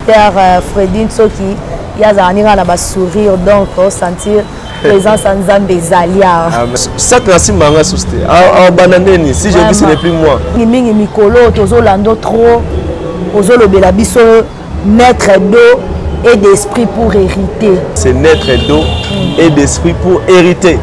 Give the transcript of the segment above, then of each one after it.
Père euh, Freddy Nsoki ye azala ndenge na basourire donc osentir présence ya nzambe ezali awa ah, sac na simba nga susu te abanda ndeni si je vis ce n'est plus moi mingi mikolo tozolanda trop ozolobela biso naître d'eau et d'esprit pour hériter c'est naître d'eau et d'esprit pour hériter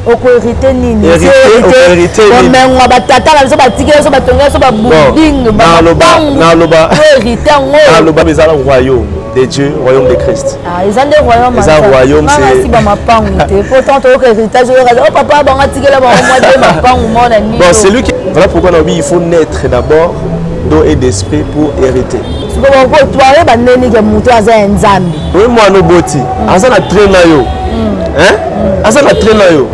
okoherite nini bomengo batata na biso batikela biso batongela biso babuilding bamapanguherite yango eza royaume de Dieu, royaume de Christ. Ah, eza nde royaume eza royaume c'est ba mapangu te pourtant toyoka héritage oyoka oh papa bango atikela bango mwa te mapangu mona nini. Bon, c'est lui qui voilà pourquoi on dit il faut naître d'abord d'eau et d'esprit pour hériter. Sikoyo bakotoare bandeni ke moto aza ya Nzambe. Oui, mwana oboti aza na trait na yo. Hein? Aza na trait na yo.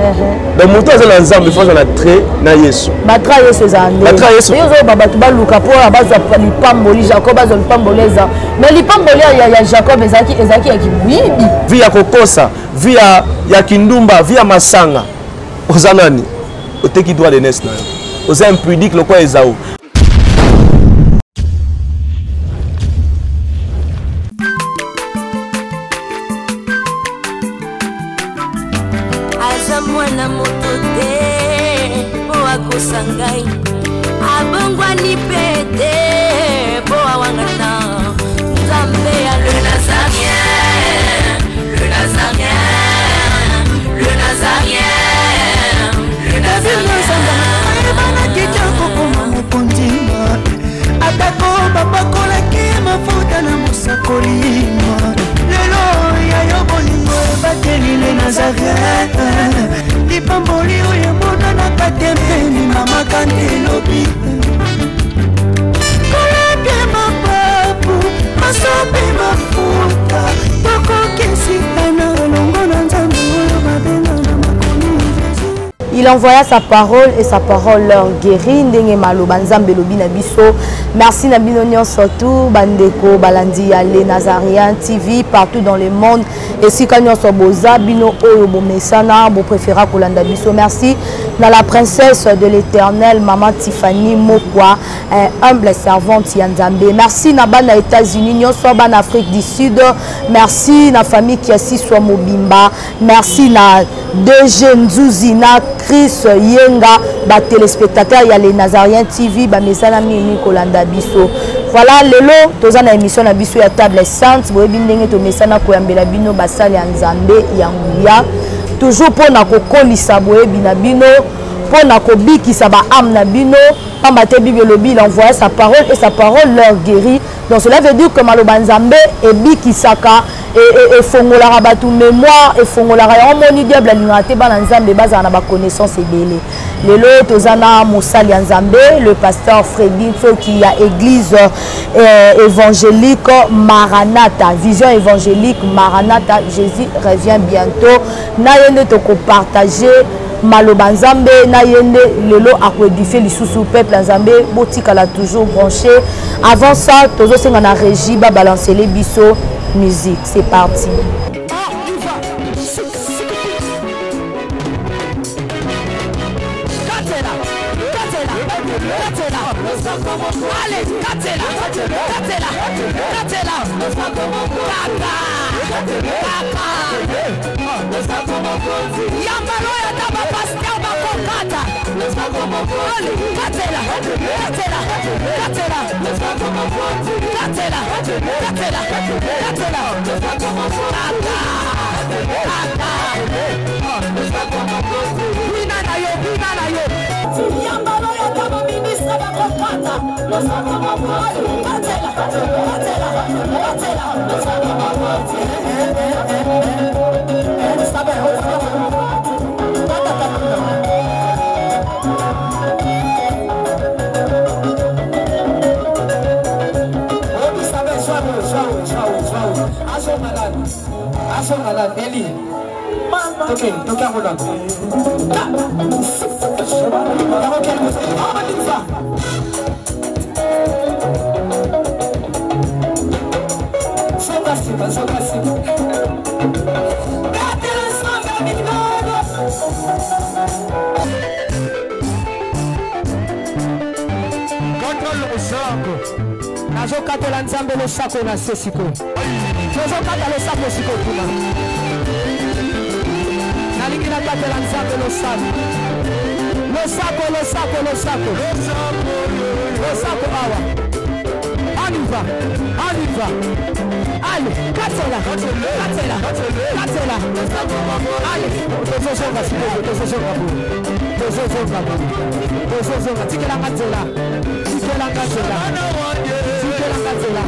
Donc moto aza na Nzambe, il faut aza na trait na Yesu. Batrait ya Yesu ezala nde. Batrait ya Yesu. Yo ozoba bato baluka mpo bazwa lipamboli Jacob azwa lipamboli eza. Mais lipamboli ya, ya Jacob ezalaki ezalaki ya kibuyibi. Vie ya kokosa, vie ya, ya kindumba, vie ya masanga. Oza nani? Oteki droit de naissance na yo. Oza impudique lokola Ezau. Aza mwana moto te mpo akosa ngai abongwani mpe te mpo awangana nzambe ya le nazarien le nazarien le nazarien le nazarien ayebanaki te kokoma mokonzi atako bapakolaki mafuta na mosakoli lelo ya yo bolingo ebateli le nazaret lipamboli oyo emonanaka te mpe limamaka nde elobi kolapie mapapu masope mafuta tokokesitana elongo na nzambe oyo babenga na makomi Il envoya sa parole et sa parole leur guérit ndenge maloba nzambe elobi na biso. Merci na bino nyonso tout bandeko balandi ya Les Nazaréens TV partout dans le monde esika nyonso boza bino oyo bomesana bo préféra kolanda biso. Merci na la princesse de l'éternel maman Tiffany Mokwa eh, humble servante ya Nzambe. Merci na bana États-Unis nyonso bana Afrique du Sud. Merci na famille Kiasiswa Mobimba. Merci na DG Nzuzi na Chris Yenga ba téléspectateurs ya les Nazariens TV ba mesana mingi kolanda biso. Voilà lelo toza na émission na biso ya table sainte boyebi ndenge tomesana koyambela bino basali ya Nzambe ya nguya toujours mpo na kokolisa boyebi na bino mpo na kobikisa ba âme na bino pamba te Bible elobi il envoya sa parole et sa parole leur guérit donc cela veut dire que maloba Nzambe ebikisaka efongolaka bato mémoire efongolaka yango moni diable alingaka te bana nzambe bazala na baconnaissance ebele lelo toza na mosali ya nzambe le pasteur fredi nsoki ya église euh, évangélique maranata vision évangélique maranata jésus revient bientôt na ye nde tokopartage maloba nzambe na ye nde lelo akoedifie lisusu peuple ya nzambe botikala toujours branché avant ça tozosenga na régie babalancele biso musique c'est parti Allez, katela, katela, katela, kaka, kaka. Yambalo ya taba pasteur bakokata. Allez, katela, katela, katela, katela, katela, katela, kaka, kaka. Bina na yo, bina na yo. Yambalo ya taba ministre bakokata. Katela, katela, katela. Tozokatela Nzambe losako na se sikoyo. Tozokata losako sikoyo kuna. Nalingi nakatela Nzambe losako. Losako, losako, losako. Losako awa. On y va. On y va. Allez, katela, katela, katela. Allez, tozozonga sikoyo, tozozonga boye. Tozozonga boye. Tozozonga, tikelanga nzela. Tikelanga nzela. Tikelanga nzela.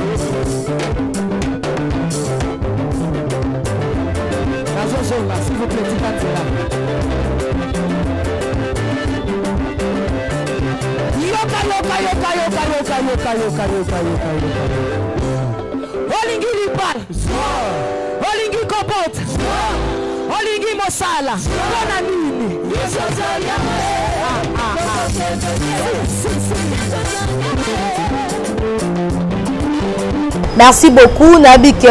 Nazozonga, s'il vous plaît, tika nzela. Yoka, yoka, yoka, yoka, yoka, yoka, yoka, yoka, yoka, yoka. Olingi libala. Olingi kobota. Olingi mosala. Mpo na nini? Ah, ah, ah. Si, si, si. Merci beaucoup nayebi ke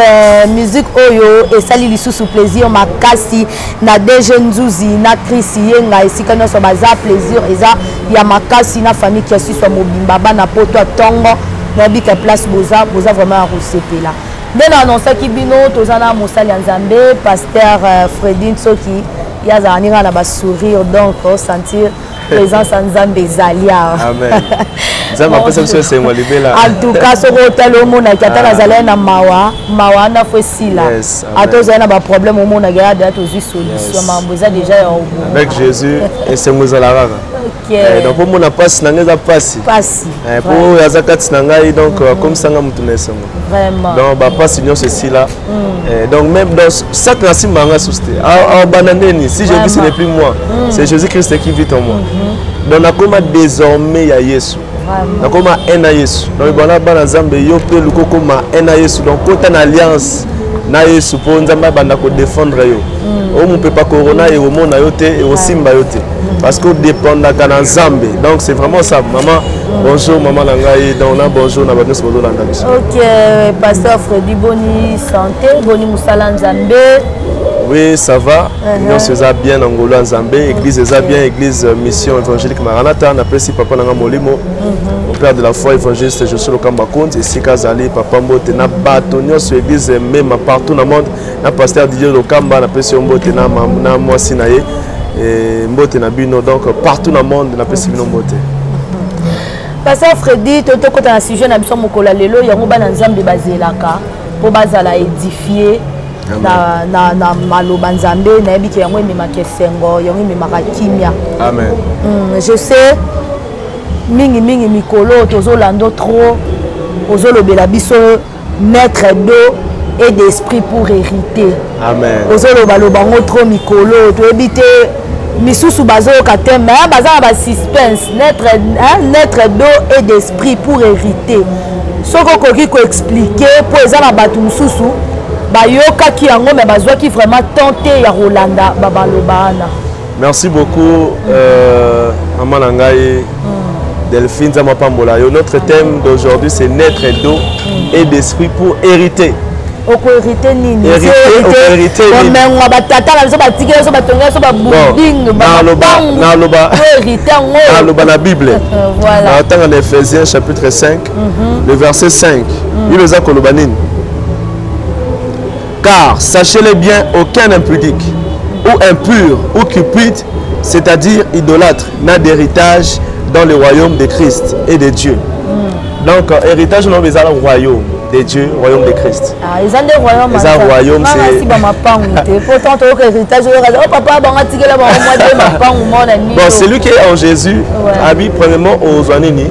musique oyo esali lisusu plaisir makasi na DG Nzuzi na Chris Yenga esika nyonso baza plaisir eza ya makasi na famille Kiasiswa mobimba bana poto ya tongo nayebi ke place boza boza vraiment ya kosepela nde na annoncaki bino toza na mosali ya Nzambe pasteur euh, Freddy Nsoki ye azala ndenge na ba sourire donc sentir présence ya nzambe ezali awa nzambe apesa biso esengo libela en tout cas soki otali omonaki ata ah. nazalaki na mawa mawa wana fo esila ata ozali na baproblème omonaki ya deja tozwi solution makambo eza deja ya avec jésus esengo ezala kaka eh, donc omona mpasi na ngai eza mpasi eh, mpo oyo aza kati na ngai donc mhm. akomisa ngai motu na esengo donc bapasi nyonso esila mm. eh, donc même dans sac na simba nga susu te abanda ndeni si je vis ce n'est plus moi mm. c'est jésus christ qui vit en moi mm -hmm. donc nakoma désormais ya yesu nakoma un na yesu donc bana bana nzambe yo mpe luka okoma un na yesu donc kota na alliance na yesu mpo nzambe abanda kodefendre yo mm. oyo mopepa corona ekomona yo te ekosimba yo te parce que odépendaka na nzambe donc c'est vraiment ça maman bonjour maman na ngai donc na bonjour na bato nyonso bazolanda biso ok pasteur fredi boni santé boni mosala nzambe oui ça va nyonso eza bien na ngolu ya nzambe église eza bien église euh, mission évangélique maranata napesi papa na ngai molimo mhm. mon père de la foi évangéliste josué lokamba konzi esika azali papa mbote na bato nyonso église mema partout na monde na pasteur didier lokamba napesi yo mbote na mwasi na ye mbote na bino donc partout na monde napesi bino mbote. Pasteur Freddy, tokota na sujet na biso mokolo ya lelo yango bana Nzambe bazelaka mpo bazala édifié na, na, na maloba Nzambe nayebi ke yango ememaka esengo yango ememaka kimia. Amen. Je sais mingi mingi mikolo tozolanda trop ozolobela biso Maître d'eau et d'esprit pour hériter. Amen. Ozoloba loba ngo trop mikolo toyebi te misusu bazoyoka te mais baza na basuspense naître, hein, naître d'eau et d'esprit pour hériter soki okoki koexplike mpo eza na bato mosusu bayokaki yango mais bazwaki vraiment temps te ya kolanda babaloba wana. Merci beaucoup euh, maman na ngai Delphine Nzambe apambola yo. Notre thème d'aujourd'hui c'est naître d'eau et d'esprit pour hériter. Okoherite nini? Bomengo batata na biso batikela biso batonga biso babuilding naloba herite yango naloba na Bible. Voilà. Natanga na Ephésiens chapitre 5 le verset 5. Bible eza koloba nini? Car sachez-le bien, aucun impudique ou impur ou cupide, c'est-à-dire idolâtre, n'a d'héritage dans le royaume de Christ et de Dieu. Mm. Donc, euh, héritage, non, mais le royaume de Dieu, royaume de Christ. Ah, ils ont des royaumes. Ils ont royaume, c'est. Ba mapangu te. Pourtant, tu as héritage, oh papa, banga tikela ba moi de mapangu mon ami. Bon, celui qui est en Jésus, ouais. habille premièrement aux Anini,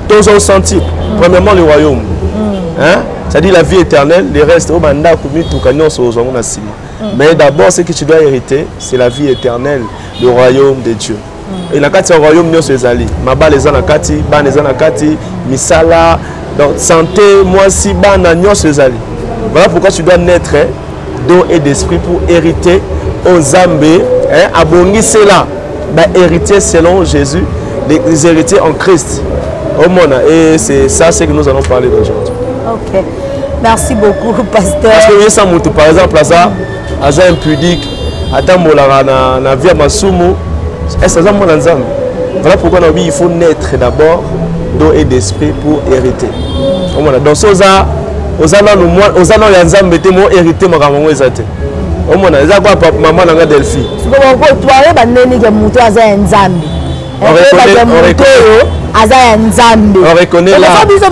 tous senti, premièrement le royaume. Mm. Hein? C'est-à-dire la vie éternelle, le reste, au banda, mituka, nyonso, ozwango na sima. Mm. Mais d'abord, ce que tu dois hériter, c'est la vie éternelle, le royaume de Dieu. Mm. Et na kati ya royaume nyonso ezali. Mabala eza na kati, bana eza na kati, misala, donc santé, mwasi, bana nyonso ezali. Voilà pourquoi tu dois naître d'eau et d'esprit pour hériter au Nzambe, hein, abongisela ba héritier selon Jésus, les héritiers en Christ. Omona, et c'est ça ce que nous allons parler d'aujourd'hui. Ok. Merci beaucoup, pasteur. Parce que yesa mutu par exemple aza aza impudique, atambolaka na na vie ya masumu, est-ce aza mwana Nzambe? Voilà pourquoi on a dit il faut naître d'abord d'eau et d'esprit pour hériter. Omona, donc so oza oza nanu oza nanu ya Nzambe te, mo hérité makambo yango eza te. Omona, eza kwa mama na nga Delphi. Sikoyo toyeba ndeni ke moto aza ya Nzambe. Oyebaka moto oyo aza ya Nzambe. Biso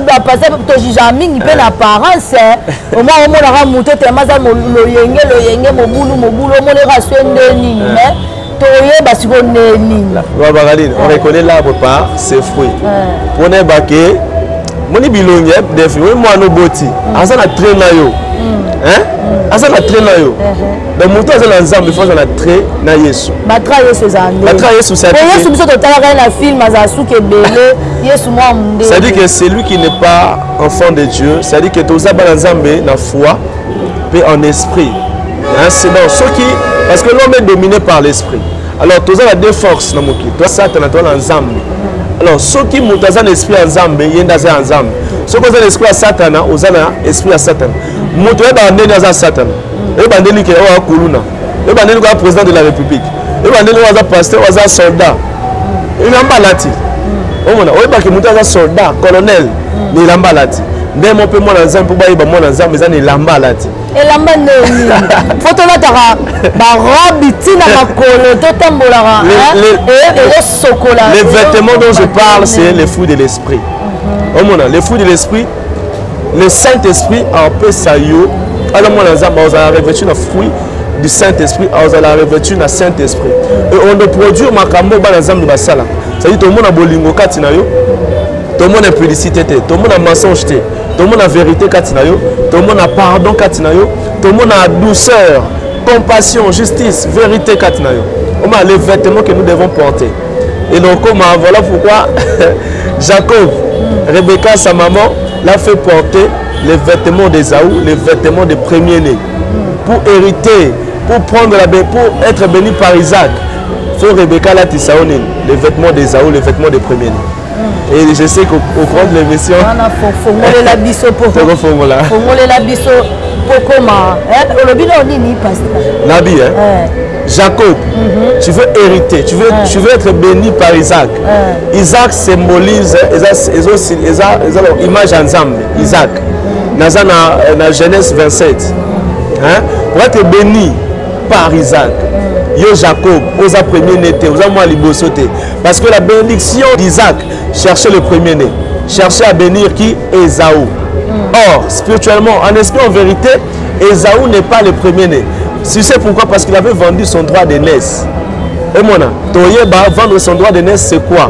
bapase tojugeaka mingi mpe na apparence. Omwa omonaka moto telema aza loyenge loyenge, mobulu mobulu, omonaka swe nde nini, mais toyeba sikoyo nde nini. Babaka nini? On reconnaît l'arbre par ses fruits. Mpona yeba ke moni bilongi ya defi oyo mwana oboti aza na trait na yo, aza na trait na yo. Donc moto aza na Nzambe, faut aza na trait na Yesu. Batrait Yesu ezala nde? Batrait Yesu, c'est Yesu biso totalaka ye na film, azala suki ebele, Yesu mwa munde. C'est-à-dire que celui qui n'est pas enfant de Dieu, c'est-à-dire que toza bana Nzambe na foi mpe en esprit, hein, c'est donc soki, parce que l'homme est dominé par l'esprit. Alors toza na deux forces na mokili, toza Satana, toza na Nzambe. Alors soki moto aza na esprit ya Nzambe, ye nde aza ya Nzambe. Soki oza na esprit ya Satana, oza na esprit ya Satana. Moto oyebaka ndeni aza Satana, oyeba ndeni ke oyo akuluna, oyeba ndeni koya président de la République, oyeba ndeni oyo aza pasteur, oyo aza soldat, elamba alati. Omona, oyebaki moto aza soldat, colonel, na elamba alati. Nde mo mpe mwana Nzambe, mpo bayeba mwana Nzambe eza na elamba alati. Elamba nde nini? Fo tolataka barobe ntina makolo, totambolaka ezosokola. Les vêtements dont je parle, c'est les fruits de l'esprit. Omona, les fruits de l'esprit, le Saint-Esprit apesa yo. Aza mwana Nzambe, ozala revêtu na fruit du Saint-Esprit, ozala revêtu na Saint-Esprit et on doit produire makambo bana Nzambe basalaka. C'est-à-dire tomona bolingo kati na yo, tomona impudicité te, tomona mensonge te, tomona vérité kati na yo, tomona pardon kati na yo, tomona douceur, compassion, justice, vérité kati na yo. Omona les vêtements que nous devons porter. Et donc comment, voilà pourquoi Jacob, Rebecca sa maman l'a fait porter les vêtements d'Ésaü, les vêtements des premiers-nés, pour hériter, pour prendre la pour être béni par Isaac. Faut Rebecca latisa yo nini? Les vêtements d'Ésaü, les vêtements des premiers-nés. Et je sais qu'au cours de l'émission, wana fongolela biso po tokofongola. Fongolela biso po koma olobi nao nini, pasteur? Nabi, hein? Jacob, tu veux hériter, tu veux être béni par Isaac. Isaac symbolise, eza image ya Nzambe, Isaac. Naza na Genèse 27. Hein? Pour être béni par Isaac, yo Jacob, oza premier né te, oza mwa liboso te. Parce que la bénédiction d'Isaac cherchait le premier né. Cherchait à bénir qui? Ésaü. Or, spirituellement, en esprit, en vérité, Ésaü n'est pas le premier né. Tu sais pourquoi? Parce qu'il avait vendu son droit d'aînesse. Omona, toyeba, vendre son droit d'aînesse, c'est quoi?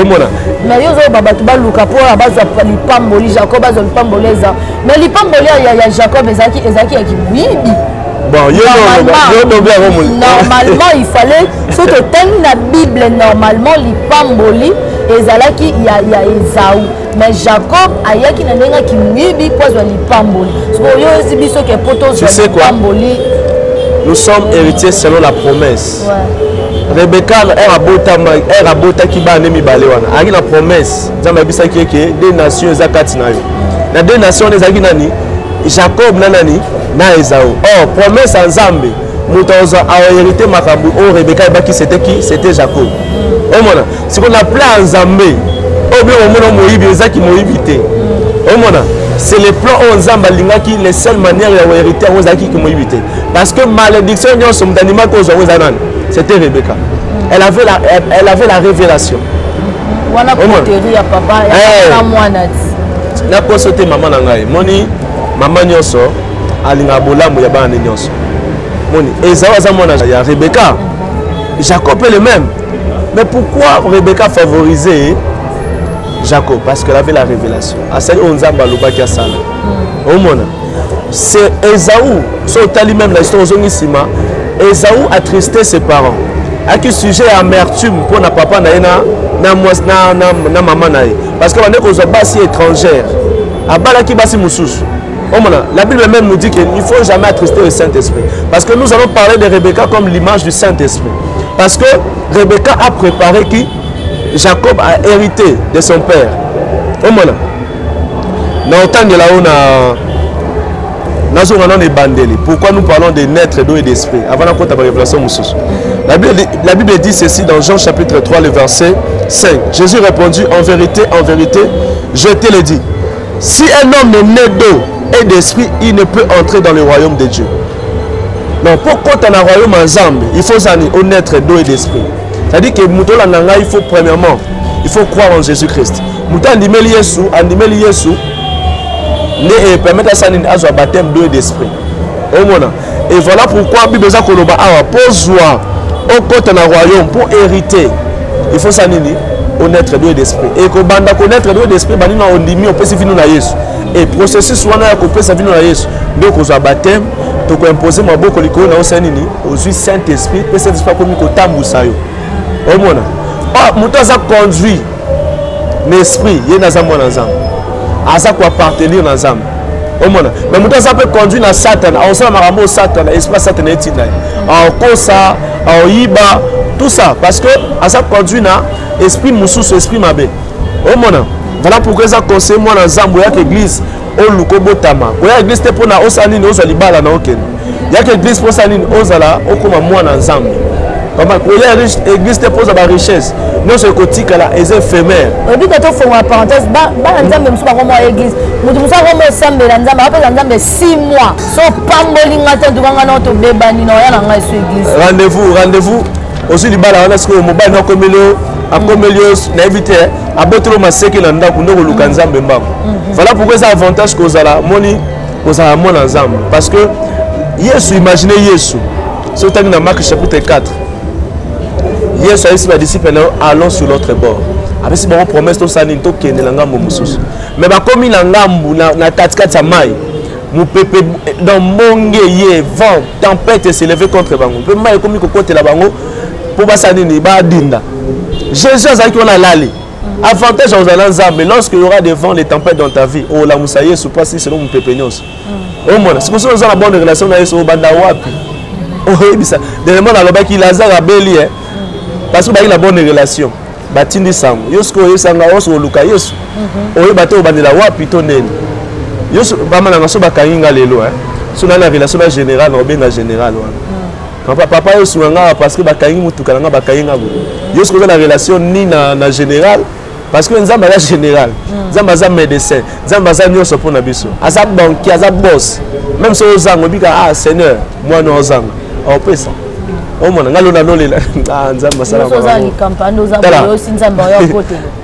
Omona. Mais yo ozoyoba bato baluka mpo bazwa lipamboli, Jacob azwa lipamboli eza, mais lipamboli ya Jacob ezalaki ya kimoyibi. Bon, yo yo yango. Normalement, il fallait, soki totangi na Bible, normalement lipamboli ezalaki ya Ezau, mais Jacob ayaki na ndenge akimoyibi mpo azwa lipamboli. Sikoyo yo oyesi biso ke mpo tozwa lipamboli. Nous sommes héritiers selon la promesse. Rebecca ere abotaki bana mibale wana, ayaki na promesse. Nzambe ayebisaki eke deux nations eza kati na yo. Na deux nations wana ezalaki nani? Jacob na nani? Na Ezau. Or promesse ya Nzambe, moto azwa ahérité makambo oyo Rebecca ayebaki, c'était qui? C'était Jacob. Omona sikoyo na plan ya Nzambe oyo bien, omona moyibi ezaki moyibi te. Omona, c'est le plan oyo Nzambe alingaki. Les seules manières ya kohérité yango ezalaki kimoyibi te, parce que malédiction nyonso moto andimaki ozwa yango eza nani? C'était Rebecca. Elle avait la révélation. Wana poterie ya papa ya mwana ti. Nakoso te, mama na ngai. Moni, mama nyonso alingaka bolamu ya bana ne nyonso. Moni, Ezau aza mwana ya Rebecca, Jacob est le même. Mais pourquoi Rebecca favorisait Jacob? Parce qu'elle avait la révélation. Asali oyo Nzambe alobaki asala. Omona, c'est Esaü. So otali même la histoire, ozongi nsima, Esaü attristé ses parents, aki sujet ya amertume mpo na papa na ye na, mwasi na mama na ye, parce que bande kozwa basi étrangère, abalaki basi mosusu. Omona, la Bible même nous dit qu'il ne faut jamais attrister le Saint-Esprit, parce que nous allons parler de Rebecca comme l'image du Saint-Esprit, parce que Rebecca a préparé qui? Jacob a hérité de son père. Omona, na otangela oyo na nazonga nano ebandeli. Pourquoi nous parlons de naître d'eau et d'esprit avant nakota barévélation mosusu? La Bible dit ceci dans Jean chapitre 3, le verset 5. Jésus répondit: «En vérité, en vérité, je te le dis.» Si un homme est né d'eau et d'esprit, il ne peut entrer dans le royaume de Dieu. Donc, pour kota na royaume ya Nzambe, il faut zani naître d'eau et d'esprit. C'est-à-dire que moto olanda ngai, il faut premièrement, il faut croire en Jésus-Christ. Moto andimeli Yesu, andimeli Yesu, nde epermettre asala nini? Azwa baptême d'eau et d'esprit. Omona. Et voilà pourquoi Bible eza koloba awa, mpo zwa okota na royaume, mpo hériter, il faut ça nini? Onaître d'eau et d'esprit. Et kobanda konaître d'eau et d'esprit, bandi na ondimi, opesi vino na Yesu. Et processus wana ya kopesa vino na Yesu, nde okozwa baptême, tokoimpose maboko likolo na osala nini? Ozwi Saint Esprit, mpe Saint Esprit akomi kotambusa yo. Omona, oh, moto aza conduit na esprit, ye naza mwana Nzambe, aza koappartenir na Nzambe. Omona, mais moto aza mpe conduit na Satana, aosala makambo oyo Satana, esprit ya Satana etinda ye, aokosa, aoyiba, tout ça parce que aza conduit na esprit mosusu, esprit mabe. Omona, voilà pourquoi eza conseil mwana Nzambe, oyaka église oluka obotama. Koya église te mpona osala nini? Ozwa libala na okende. Yaka église mpo osala nini? Ozala okóma mwana Nzambe. Koya église te mpo ozwa barichesse nyonso ekotikala, eza éphémère. Oyebi ke tofongola parenthèse, bana Nzambe mosusu bakoma église, moto mosusu akoma osambela Nzambe, akopesa Nzambe 6 mois, so opamboli nga te, ntuka nga nao tobebani na oya na ngai so église. Rendez-vous, rendez-vous, ozwi libala wana, sikoyo mobali akomeli yo, akomeli yo, nayebi te, aboteli yo maseke na ndako, nde koluka Nzambe mbango. Voilà pourquoi eza avantage kozala moni, kozala mwana Nzambe, parce que Yesu, imagine Yesu, soki otangi na Marc chapitre 4, Yesu ayebisi badisciple na yo: "Allons sur l'autre bord." Apesi bango promesse, tosala nini? Tokende na ngambo mosusu. Mais bakomi na ngambu, na katikati ya mai, mopepe, donc mbonge ye, vent, tempête s'élève contre bango, mpe mai ekomi kokotela bango mpo basala nini? Badinda. Jésus azalaki wana, alali. Avantage ya kozala na Nzambe: lorsque il y aura des vents, des tempêtes dans ta vie, olamusa Yesu, mpasi selon mopepe nyonso. Omona, sikoyo soki oza na bonne relation na Yesu, obanda wapi? Oyebisa dernièrement nalobaki, Lazare abeli, parce que bazalaki na bonne relation, batindi sango. Yo sikoyo oyebisanga, oso oluka Yesu, oyeba te obandela wapi to nini. Yo bama nanga, so bakangi nga lelo, so naa na relation na général, na obenga général wana: "Papa, papa, yo sunga nga parce que bakangi motuka na nga, bakangi nga boye." Yo soki oza na relation ni na général, parce que Nzambe aza général, Nzambe aza médecin, Nzambe aza nyonso mpo na biso, aza banquier, aza boss. Même soki ozanga, obika: "Ah Seigneur, mwana ozanga," aopesa. Omona nga lona nolela, ah, Nzambe asala.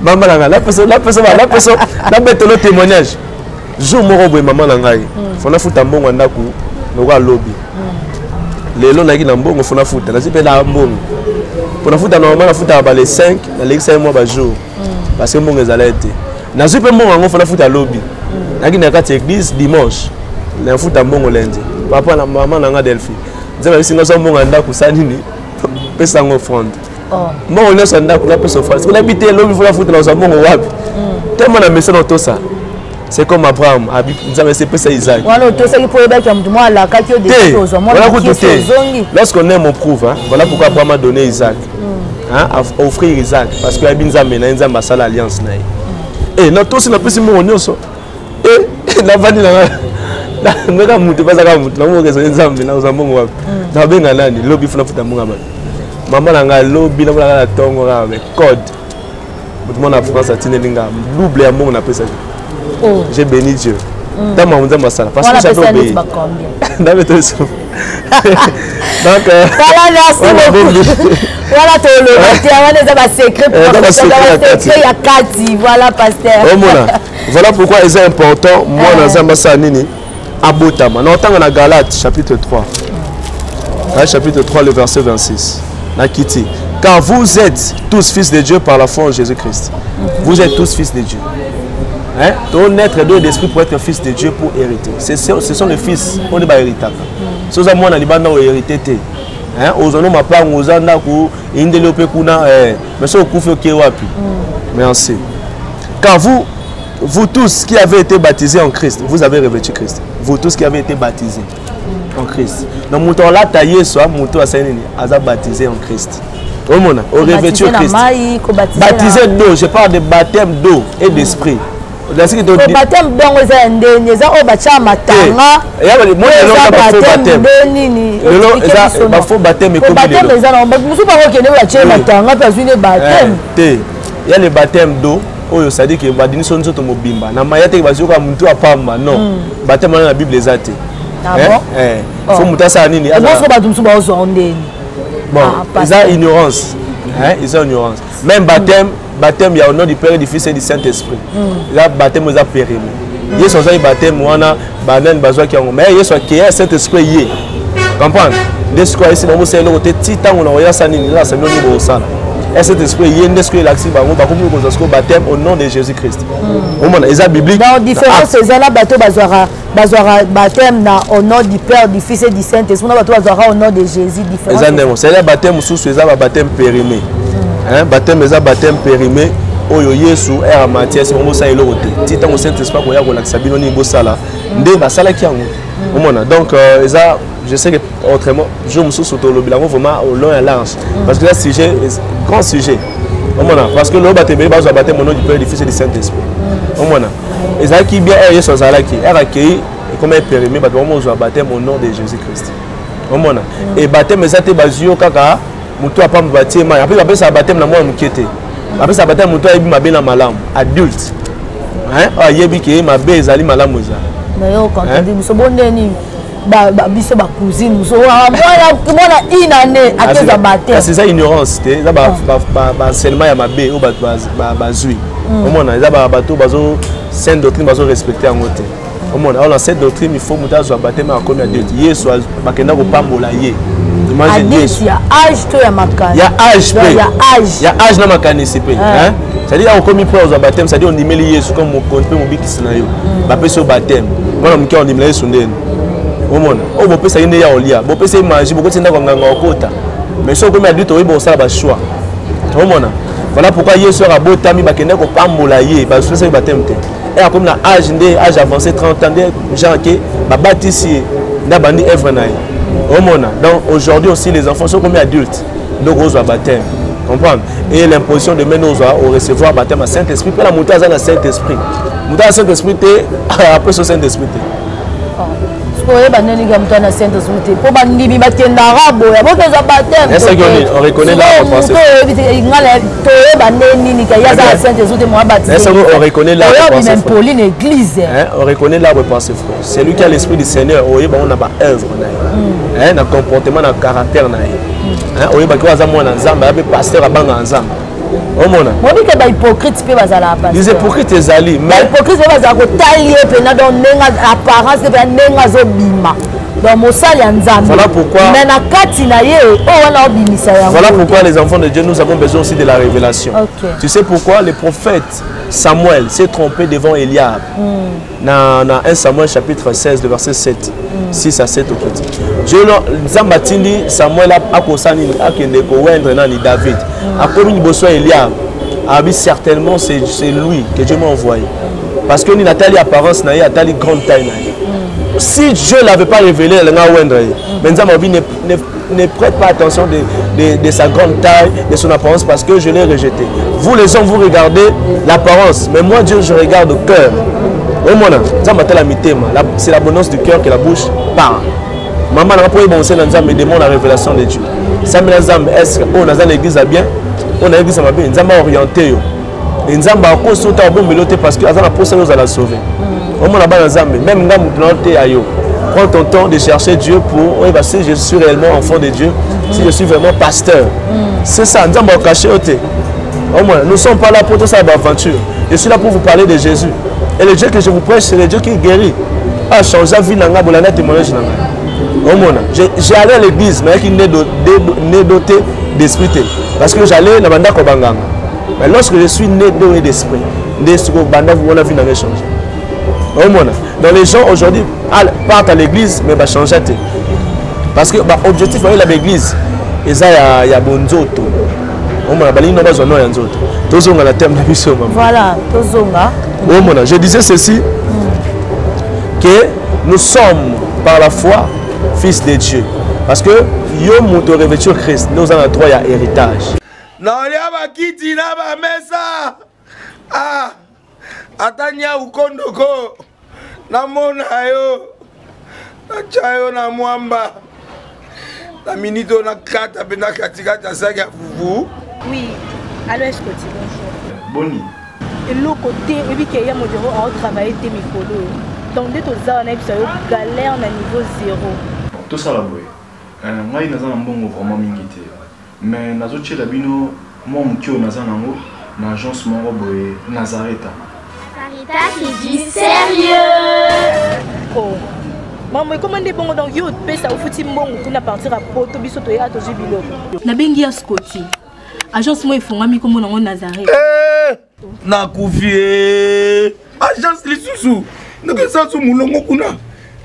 Mama na nga, napesa nabetelo témoignage. Jour moko boye, mama na ngai, fo nafuta mbongo ya ndako lokola alobi lelo nayaki na mbongo, fo nafuta, nazwi mpe na mbongo mpo nafuta. Normalement nafutaka bale 5, nalekisa ye mwa bajour parce que mbongo ezala te. Nazwi mpe mbongo yango, fo nafuta lobi. Nayaki na kati ya église dimanche, nafuta mbongo lundi. Papa na mama na nga Delphi, Nzambe ayebisi nga: "Zwa mbongo ya ndako, sa nini? Pesa yango offrande." Mbongo nyonso ya ndako napesa offrande. Soki nayebi te lobi fo nafuta, nazwa mbongo wapi? Tellement na mesa na otosa, c'est comme Abraham, Nzambe esepesa Isaac. Wana otosaki mpo oyebaki ya motu moko alakaki yo déjà ozwa mwana ozongi. Lorsqu'on aime, on prouve, hein? Voilà pourquoi Abraham a donné Isaac, hein? A offrir Isaac parce que ayebi Nzambe na ye, Nzambe asala alliance na ye. E natosi, napesi mbongo nyonso, e navandi nanga ngaka motu bazaka motu namoka ezali Nzambe, nakozwa mbongo wapi? Nabenga nani? Lobi funa futa mbongo ya bato. Mama na ngai, lobi namonaka na ntongo kaka me code, motu mwana France atindeli nga double ya mbongo napesaki. J'ai béni Dieu ntango Nzambe asala parce que j'avais obéi. Nzambe toso. Donc voilà, merci beaucoup. Voilà, toloba te, wana eza basecret, basecret ya kati. Voilà, pasteur. Omona, voilà pourquoi eza important mwana Nzambe asala nini? Abotama. Na otanga na Galate chapitre 3, Galate chapitre 3, le verset 26 na kiti: "Car vous êtes tous fils de Dieu par la foi en Jésus-Christ." Vous êtes tous fils de Dieu, hein? Naître d'eau d'esprit pour être fils de Dieu, pour hériter. Ce sont les fils oyo bahéritaka. So oza mwana libanda, ohérité te. Ozwa no mapango, oza ndako eyindeli yo mpe kuna, mais so okufi, oke wapi? Merci. "Car vous, vous tous qui avez été baptisés en Christ, vous avez revêtu Christ." Vous tous qui avez été baptisés en Christ. Donc moto alata Yesu, moto asali nini? Aza baptisé en Christ. Omona, orevêtu Christ. Baptisé d'eau, je parle de baptême d'eau et d'esprit. Baptême dongo eza ya ndeni? Eza oyo batya matanga? Eza nde nini? Bafaux baptême. Baptême eza na mosusu, bakokende batie matanga mpe azwi nde baptême. Te, ya le baptême d'eau. oyo c'est-à-dire que badinisi yo nzoto mobimba na maya te bazwi kaka motu apamba non mm. baptême wana na bible eza te ah eh? Eh. Oh. Faut motu asala nini bato mosusu bazwa ndeni bon ah, eza ignorance eza ignorance même baptême baptême ya au nom du Père, du Fils et du Saint-Esprit. Mm. Eza baptême eza périmé. Mm. Yesu azwaki baptême wana banani bazwaki yango mais Yesu akeya Saint-Esprit ye. Comprendre? Nde sikoyo ayesi bango bosala eloko te ti ntango na koya sa nini elakisa bino nini bokosala. Saint-Esprit ye nde sikoyo elakisi bango bakomi kozwa sikoyo baptême au nom de Jésus-Christ. Mm. Omona eza biblique. Donc différence eza na bato bazwaka bazwaka baptême na au nom du Père, du Fils et du Saint-Esprit na bato bazwaka au nom de Jésus différence. Eza ndenge c'est-à-dire baptême mosusu eza ba baptême périmé. Hein, baptême eza baptême périmé oyo Yesu ere Mathias bango bosala eloko te ti ntango Saint Esprit akoya kolakisa bino nini bosala nde basalaki yango omona donc euh, eza je sais que autrement jour mosusu tolobela yango vraiment au long ya large parce que eza sujet grand sujet omona parce que lelo bato ebele bazwa baptême au nom du Père du Fils et du Saint Esprit omona ezalaki bien ere Yesu azalaki ere akei ekoma epérime bato bango bozwa baptême au nom de Jésus Christ omona e baptême eza te bazwi yo kaka moto apamba batie mai ape bapesaka baptême na mwana moke te bapesaka baptême moto ayebi mabe na malamu adulte ayebi ke mabe ezali malamu ezali nayo contredire biso bondeni biso bacousine mosusu mwana une année akezwa baptême kasi eza ignorance te eza baenseignement ya mabe oyo bato bazwi omona eza bato bazo sainte doctrine bazo respecte yango te omona alors na cette doctrine il faut moto azwa baptême akomi adulte yesu bakenda kopambola ye imagine yesu ya age to ya makanisi ya age mpe ya age na makanisi mpe ah. c'est-à-dire okomi mpo ozwa baptême c'est-à-dire ondimeli yesu comme mokonzi mpe mobikisi na yo mm. bapesi yo baptême mwana moke ondimela yesu ndeni omona oyo bopesaki nde ya kolia bopesi ye magie bokoti ndako ya nganga okota mais soki okomi adulte oyebi kosala bachoix omona voilà pourquoi yesu abotami bakende kopambola ye basopesaki baptême te e akomi na age nde age avancé 30 ans nde genre ke babatisi ye nde abandi œuvre na ye omona donc aujourd'hui aussi les enfants soki okomi adulte nde okozwa baptême comprendre et l'imposition de main ozwa orecevoir baptême ya saint esprit mpe na moto aza na saint esprit moto aza saint esprit te apesi saint esprit te koyeba ndenge nini moto ana saint esprit te mpo bandimi bakendaka boya bokezwa baptême toyeba nde nini ka ye aza na saint esprit te moya baptiseoyo bima impoli na église on reconnaît l'arbre par ses fruits c'est lui qui a l'esprit du seigneur oyeba ngo na baœuvre na ye na comportement na caractère na ye oyebaki oyo aza mwana nzambe aza mpe pasteur abangaka nzambe omona obike bahypocrite mpe bazalaka les hypocrites ezali bahypocrite mpe bazala kotali ye mpena donc ndenge apparence mpe ndenge azobima donc mosali ya nzambe voilà pourquoi mais na kati na ye oyo wana obimisa yango voilà pourquoi les enfants de Dieu nous avons besoin aussi de la révélation okay. tu sais pourquoi le prophète Samuel s'est trompé devant Eliab mm. na, na 1 Samuel chapitre 16 le verset 7 mm. 6 à 7 okoti Dieu nzambe atindi Samuel akosala nini akende kowendre nani David mm. akomi liboso ya Eliab abi certainement c'est lui que Dieu m'a envoyé parce que nini atali apparence na ye atali grande taille na ye mm. si Dieu l'avait pas révélé alinga awendre ye mm. mais nzambe abi ne, ne, ne prête pas attention de, de, de sa grande taille, de son apparence, parce que je l'ai rejeté. Vous les hommes, vous regardez l'apparence, mais moi Dieu, je regarde au cœur. Omona, nzambe atala mitema, c'est l'abondance du cœur que la bouche parle. Maman na po ebonse na nzambe demande la révélation de Dieu. Nzambe na nzambe, est-ce que oh naza na église bien, oh na église mabe, nzambe a orienté yo. Et nzambe akosi ota abombeli yo te parce que aza na posa yo ozala sauvé. Omona bana nzambe, même nga mutu na te ya yo. Prends ton temps de chercher Dieu pour oyeba si je suis réellement enfant de Dieu, si je suis vraiment pasteur. C'est ça, nzambe akaché yo te. Omona, nous sommes pas là pour tout ça aventure. Je suis là pour vous parler de Jésus. Et le Dieu que je vous prêche, c'est le Dieu qui guérit. Ah, change la vie, nanga, bolanda témoignage nanga. Omona, j'ai allé à l'église, mais qui né doté d'esprit. Parce que j'allais na banda ko banganga. Mais lorsque je suis né d'eau et d'esprit, nde siko banda wana vie nanga changer. Omona, donc les gens aujourd'hui partent à l'église mais ba changer te. Parce que ba objectif ya l'église eza ya ya bonzoto. Omona balingi no bazwa no ya nzoto. Tozonga na thème na biso mama. Voilà, tozonga. Omona, je disais ceci que nous sommes par la foi fils de Dieu. Parce que yo moto revêtu Christ, nous avons droit ya héritage. Naolia bakiti na bamesa ah, ata nyau kondoko namona yo natya yo na mwamba na minute oyo nakata mpenza katikati ya saki ya fufu. Oui, allo Escoti, bonjour. Boni. Eloko te, oyebi ke ya Modero aotravaille te mikolo oyo. Donc nde toza wana yebisa yo galère na niveau zéro. Tosala boye. Euh, ngai naza na mbongo vraiment mingi te. Mais nazotiela bino mwa moke oyo naza nango na agence moko boye Nazareta. Nazareta, c'est du sérieux. Oh. Maman, ekoma nde bongo donc yo opesa ofuti mbongo kuna partir ya poto biso toya tozwi biloko. Nabengi ya Scotty. Agence moko efongami kombo nango Nazareth. Eh, nakufi eh. Agence lisusu ndenge eza so molongo kuna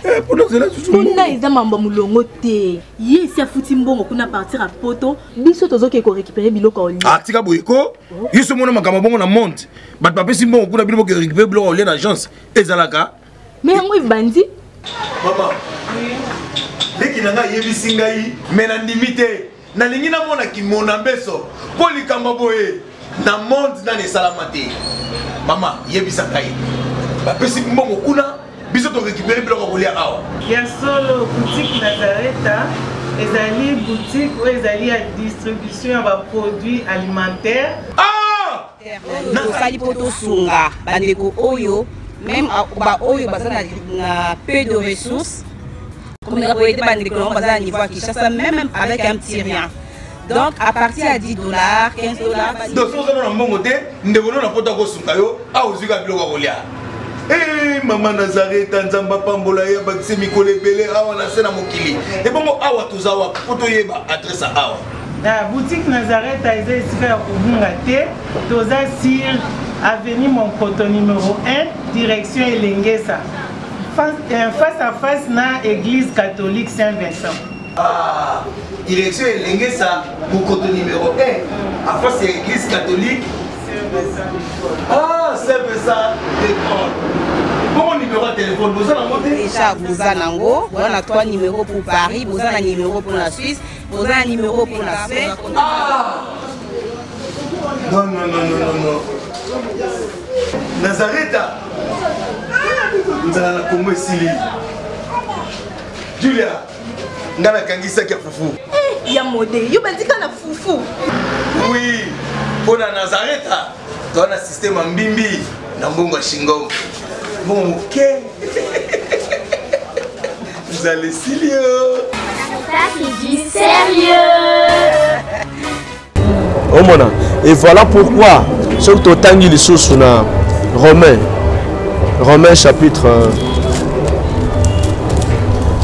eh, mpona ozela susu kuna eza mambo ya molongo te ye esi afuti mbongo kuna partir ya poto biso tozokende korécupere biloko ya olia ah, tika boye ko yo so omona makambo bongo na monde bato bapesi mbongo kuna bino boke récupere biloko ya olia na agence ezalaka me yango ebandi mama leki na ngai ayebisi ngai me nandimi te nalingi namona kimona mbeso mpo likambo boye na monde nani esalama te mama yebisa ngai bapesi mbongo kuna biso torécupere biloko ya kolia awa ya solo boutique nazareta ezali boutique oyo ezali ya distribution ya baproduit alimentaire ah! Tosali mpo tosunga bandeko oyo meme baoyo baza na peu de ressources, komeka koyede bandeko nango baza na niveau ya Kinshasa, même avec un petit rien, donc à partir ya 10 $, 15 $. Donc soki oza na mbongo te, ndeko no na poto akosunga yo awa ozwi kaka biloko ya kolia. Hey, mama Nazareta, Nzambe apambola ye, abakise mikolo ebele awa na se na mokili. Ebongo awa toza wapi mpo toyeba adresse ya awa? Na boutique Nazareta eza esika ya kobunga te. Toza sur avenue Monkoto numéro 1, direction Elengesa, face, face à face na église catholique Saint-Vincent. Ah, direction Elengesa, Mokoto numéro 1, à face ya église catholique Saint-Vincent. Ah, Saint-Vincent de Paul. Bongo numéro ya téléphone boza nango te? Déjà boza nango, boza na 3 numéros pour Paris, boza na numéro pour la Suisse, boza na numéro pour la Suède. Ah! Non, non, non, non, non, non. Nazareta, nzala na Congo esili. Julia, nga nakangisaki ya fufu. Eh, ya mode yo bandika na fufu. Oui, mpo na Nazareta toza na systeme ya mbimbi na mbongo ya shingom, mbongo moke, nzala esili yo. Ça, c'est du sérieux. Omona, et voilà pourquoi soki totangi lisusu na Romain, Romain chapitre,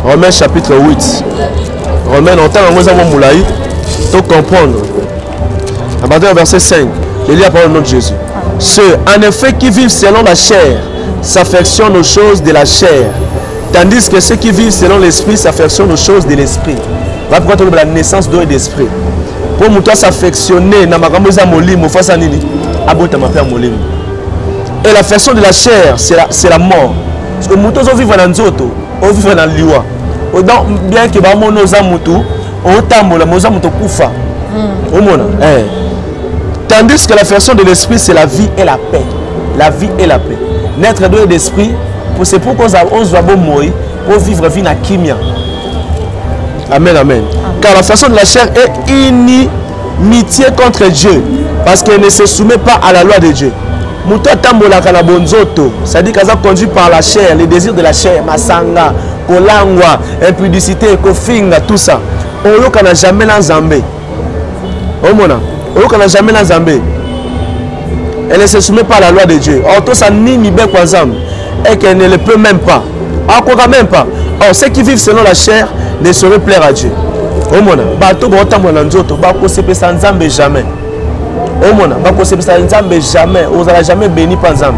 Romain chapitre 8, Romain na otanga yango eza mwa molai, to comprendre à partir du verset 5. Je lis la parole au nom de Jésus. Ceux en effet qui vivent selon la chair s'affectionnent aux choses de la chair, tandis que ceux qui vivent selon l'esprit s'affectionnent aux choses de l'esprit. Voilà pourquoi toloba la naissance d'eau et d'esprit. Mpo moto as'affectionne na makambo eza molimo, fasa nini? Abotama mpe ya molimo. Et l'affection de la chair, c'est la mort, parce que moto ozovivre na nzoto, ovivre na liwa. Donc bien que bamona oza motu otambola, mais oza moto okufa. Omona, eh. Tandis que l'affection de l'esprit, c'est la vie et la paix. La vie et la paix, naître d'eau et d'esprit. C'est pourquoi ozwa bomoi pour vivre vie na kimia. Amen, amen. Car la façon de la chair est inimitié contre Dieu, parce qu'elle ne se soumet pas à la loi de Dieu. Moto atambolaka na bonzoto, c'est-à-dire qu'aza conduit par la chair, les désirs de la chair, masanga, kolangwa, impudicité, kofinga, tout ça, oyokana jamais na Nzambe. Omona, oyokana jamais na Nzambe. Elle ne se soumet pas à la loi de Dieu. Or tosa ni mibeko ya Nzambe et qu'elle ne le peut même pas, akoka même pas. Or ceux qui vivent selon la chair ne sauraient plaire à Dieu. Omona, bato baotambola na nzoto bakosepesa Nzambe jamais. Omona, bakosepesa Nzambe jamais, ozala jamais béni mpa Nzambe.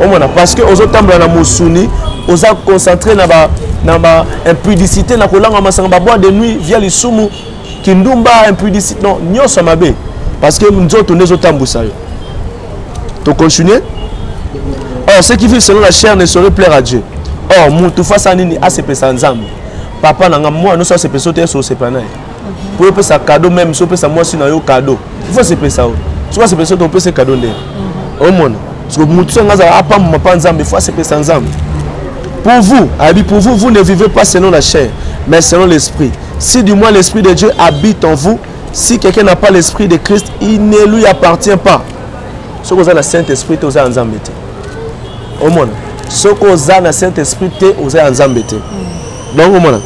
Omona, parce que ozotambola na mosuni, oza concentré na ba impudicité, na kolanga masanga, baboîte de nuit via lisumu, kindumba, impudicité, non, nyonso ya mabe, parce que nzoto nde ezotambwisa yo. Tocontinue. Or ceux qui vivent selon la chair ne sauraient plaire à Dieu. Or mutu fasa nini? Asepesa Nzambe. Papa na nga, mwana nyonso asepesa yo te, ese osepela na ye po opesa cadeau. Même so opesa mwasi na yo cadeau, il faut asepesa yo. Soki asepesa yo te, opesa cadeau ndenge omona. Parce que mutu so nga azala apambama mpa Nzambe, il faut asepesa Nzambe. Pour vous, abi, pour vous, vous ne vivez pas selon la chair, mais selon l'esprit, si du moins l'esprit de Dieu habite en vous. Si quelqu'un n'a pas l'esprit de Christ, il ne lui appartient pas. Soki oza na Saint Esprit te, oza ya Nzambe te. Omona, soki oza na Saint Esprit te, oza ya Nzambe te. Donc omona,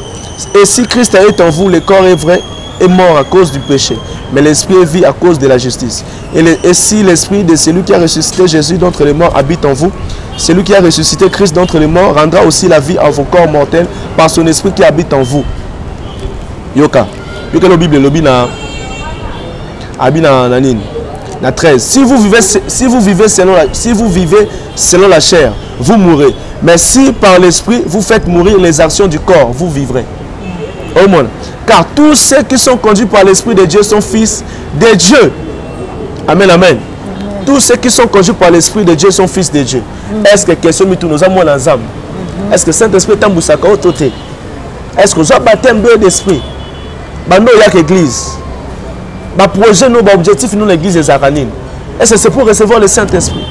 et si Christ est en vous, le corps est vrai est mort à cause du péché, mais l'esprit est vie à cause de la justice. Et, le, et si l'esprit de celui qui a ressuscité Jésus d'entre les morts habite en vous, celui qui a ressuscité Christ d'entre les morts rendra aussi la vie à vos corps mortels par son esprit qui habite en vous. Yoka. Yoka la Bible lobi na abi na na nini? Na 13. Si vous vivez si vous vivez selon la si vous vivez selon la chair, vous mourrez. Mais si par l'esprit vous faites mourir les actions du corps, vous vivrez. Au moins. Car tous ceux qui sont conduits par l'esprit de Dieu sont fils de Dieu. Amen, amen. Amen. Tous ceux qui sont conduits par l'esprit de Dieu sont fils de Dieu. Mm. Est-ce que question mitu nous avons ensemble? Est-ce que Saint-Esprit est tambusaka otote? Est-ce que vous baptême d'eau d'esprit? Bando yak église. Ba projet nous ba objectif nous l'église ezalaka nini? Est-ce que c'est pour recevoir le Saint-Esprit?